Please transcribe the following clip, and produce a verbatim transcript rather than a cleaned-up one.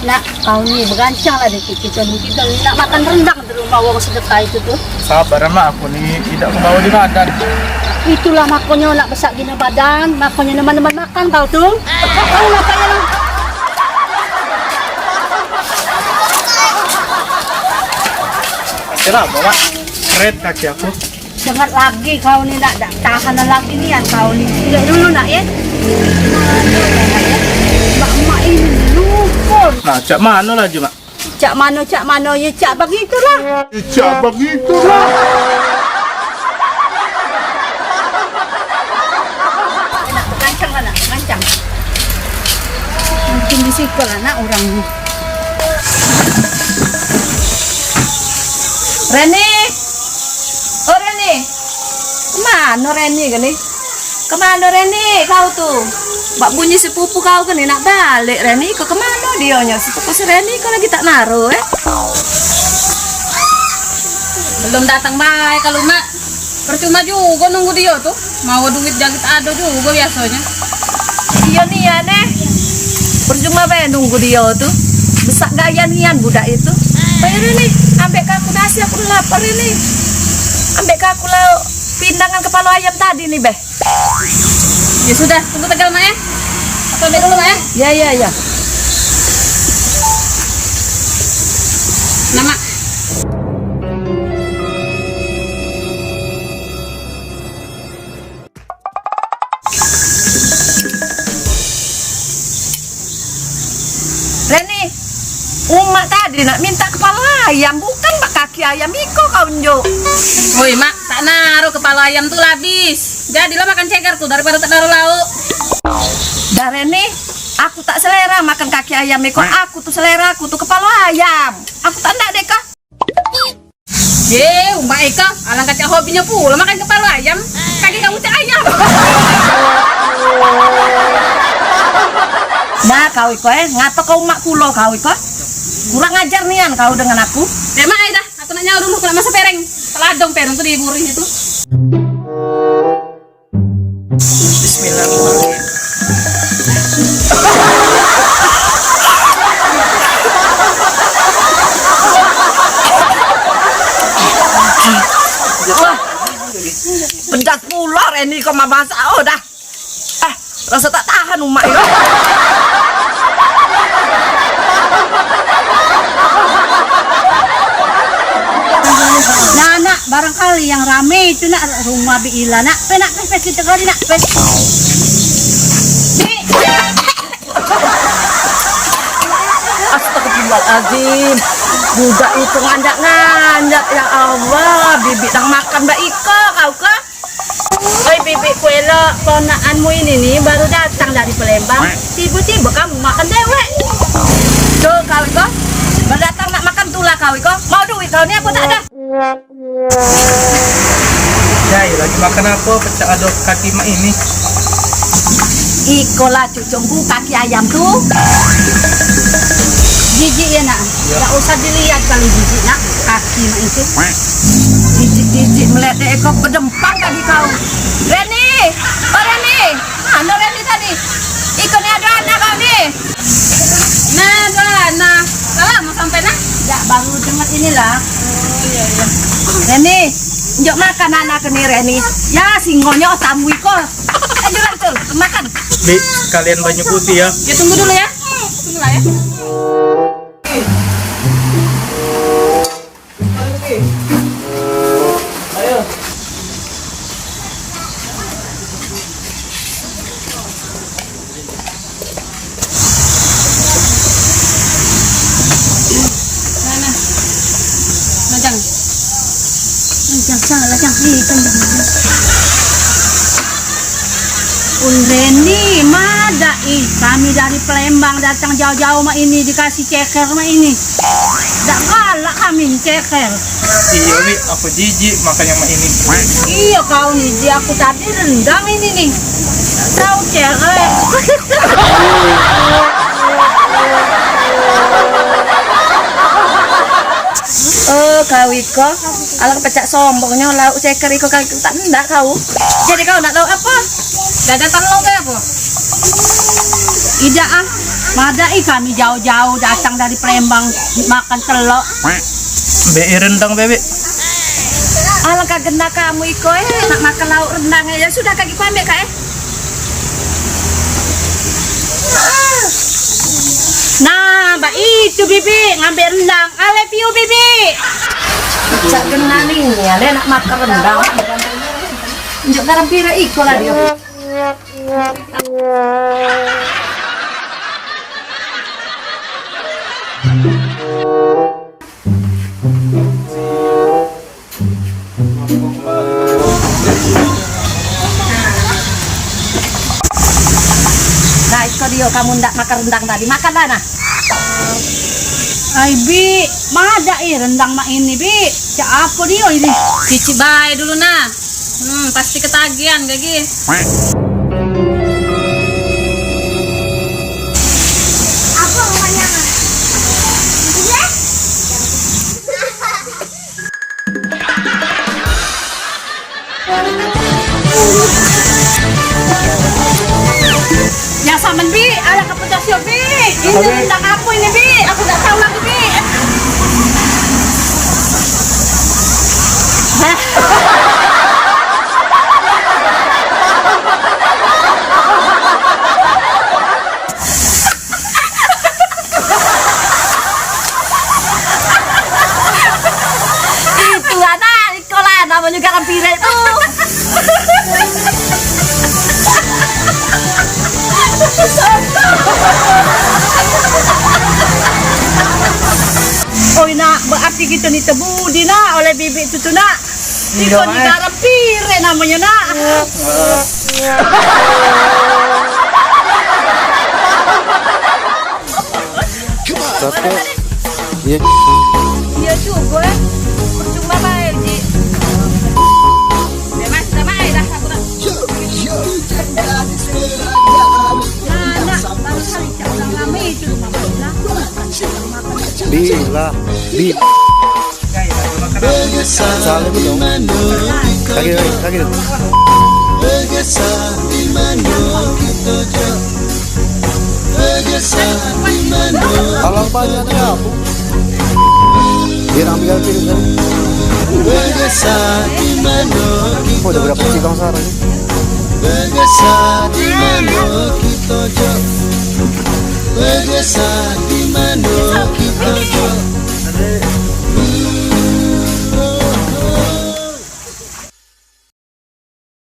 Nak, kau ni berancang lah dikit kito ni. Kito ni nak makan rendang di rumah wong sedekah itu tu. Sabar, Mak, aku ni idak membawa di badan. Itulah makonyo nak besak gino badan, makonyo neman-neman makan kau tu. Kau nak payah lah. Kenapa, Mak? Keret kaki aku. Dengar lagi kau ni nak, dak tahan lagi nian kau ni. Tengok dulu nak, ye. Mak, mak ini lupa. Nah, cak mano laju, Mak? Cak mano, cak mano, ye, cak begitulah. Cak begitulah. Nak kencang lah, nak kencang. Mungkin di situ lah, nak, orang ni. Reni! Oh, Reni! Kemano Reni ke ni? Kemano Reni kau tu? Bak bunyi sepupu kau ke ni nak balik, Reni? Ke kemano dio nyo? Sepupu si Reni kau lagi tak naro, eh? Belum datang bae kalu, Mak. Percuma jugo nunggu dio tu. Mau duit jagit ado jugo biasonyo. Iyo nian, eh. Percuma bae nunggu dio tu. Besak gaya nian budak itu. Bae ni, ambek ke aku nasi, aku lapar ini. Ambek ke aku lauk pindang ngan kepalo ayam tadi ni, beh. Ya sudah, tunggu tegal, Mak, eh. Aku ambil dulu, Mak, eh. Ya, ya, ya. Nah, Mak. Reni, umak tadi nak minta kepala ayam, bukan bak kaki ayam iko kau njuk. Woi, Mak, tak naro kepala ayam tu lah habis. Jadilah makan ceker tu daripada tak naro lauk. Dah, Reni, aku tak selera makan kaki ayam iko. Aku tu selera aku tu kepala ayam. Aku tak nak deh kah. Ye, umak iko, alangkah cak hobinyo pulo makan kepalo ayam. Kaki kamu cak ayam. Nah, kau iko, eh, ngato kau umak pulo kau iko. Kurang ajar nian kau dengan aku. Ya, Mak, ai dah. Aku nak nyau dulu, aku nak masak pereng. Peladong pereng tu di burung itu. Bismillahirrahmanirrahim. Wah, pedas pulo Reni kau mamasak. Oh, dah. Ah, rasa tak tahan umak ni. Nah, nak, barangkali yang rame itu nak rumah Bi Ila, nak. Pe, nak, pe, pe, kita kali, nak, pe. Bi. Astagfirullahalazim. Budak itu nganjak-nganjak, ya Allah, bibik nang makan bak iko kau ke? Oi, bibik ku elok, ponakanmu ini ni baru datang dari Palembang, tiba-tiba kamu makan dewek. Tuh, kau iko, baru datang nak makan tulah kau iko. Mau duit kau ni apa tak ada? Jai, lagi makan apa? Pecak ado kaki mak ini. Iko lah cucungku, kaki ayam tu. Jijik ya, nak? Ya. Tak usah dilihat kali jijik, nak. Kaki mak itu. Jijik-jijik meledek iko, bedempang kaki kau. Reni! Oh, Reni! Mano Reni tadi? Iko ni ado anak kau ni. Nah, ado anak. Lah lamo sampe, nah? Dak, baru dengar inilah. Oh, iya, iya. Reni, njok makan anak ni, Reni. Ya, singonyo tamu iko. Ayo, Rantul, makan. Bi, sekalian banyu putih ya. Ya, tunggu dulu ya. Tunggulah ya. Nah, nah. Lajang. Lajang, lajang. Ih, lajang, lajang. Ul Reni, madak ih, kami dari Palembang datang jauh-jauh mak ini, dikasih ceker mak ini. Dak galak kami ni ceker. Iyo, Wi, aku jijik makanya mak ini. Iyo, kau ni, di aku tadi rendang ini nih. Tahu ceker. Oh, kau iko. Alah, pecak sombongnyo, lauk ceker iko kau tak ndak kau. Jadi kau nak lauk apa? Dada telung ke apa? Idak ah. Madai kami jauh-jauh datang dari Palembang makan telok. Be rendang, Bebek. Alangkah genah kamu iko, eh, nak makan lauk rendang, eh. Ya sudah, kaki pamit, Kak, eh. Nah, mbak itu, Bibi, ngambil rendang. I love you, Bibi. Cak genah ni, ale nak makan rendang. Njuk garam pire iko lah dia. Nah, iko dio kamu ndak makan rendang tadi. Makanlah, nah. Ai, Bi, madak, ih, rendang mak ini, Bi. Cak apo dio ini? Cicip bae dulu, nah. Hmm, pasti ketagihan, Gagi. Apa namanya? Iya? Ya, samen, Bi, ala kepedas yo, Bi. Ini rendang apo ini, Bi? Aku dak tahu lagi, Bi. Itu anak sekolah namanya garam pire tu. Oi, nak, berarti kita ni tebudi, nak, oleh bibik tu, tu, nak. Iko ni garam pire namonyo, nak? Satu. Iya. Iya juga, eh. Percuma bae, Ji. Dah, Mas, dah, Mas, dah, aku dah. Nah, nak, baru kali cak orang rame itu rumah Mas, nah. Bila, bi. Salah dulu dong. Kaki, kaki, kaki. Alang banyak ni apa? Dia nak ambil kaki dulu kan? Oh, udah berapa sih bang Sarah ni?